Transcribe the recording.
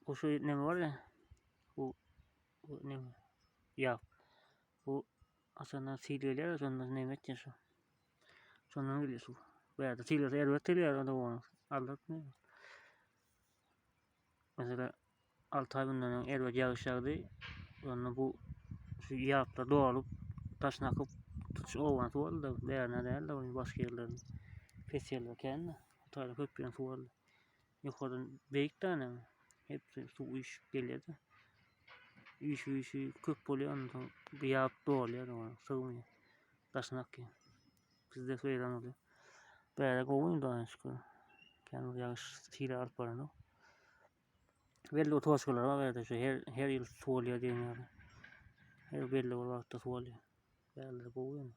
Bu şu neme bar ya. Bu, bu neme? Ýap. Bu haçanda sil gelýär, şonda neme etýär şu. Şondan gelýär suw. Bu ýerde sil gelse erbet gelýär, o da ony aldyryp. Mesela 6 aý bundan öň erbet ýagyş ýagdy. Onda bu şu ýaplar dolup, daşyna akyp, tutuş obany suw aldy. Bärine däl-de, başga ýerlerini. Pes ýerler kän-de. Bu taýda köp ýerini suw aldy. Ýokardan beýik däne hepsi suw üýşüp gelýär-de. Üýşüp-üýşüp köp bolýar, ondan soň bu ýap dolýar, sygmaýar. Daşyna akýar. Bizde weýran bolýar. Bärde gowy indi Allaha şükür. Kän bir ýagyş sil alyp baranok. Belli bir toçkalar bar bärde şu her her ýyl suw alýar diýen ýaly. Her belli bir wagtda suw alýar. Bärde gowy indi.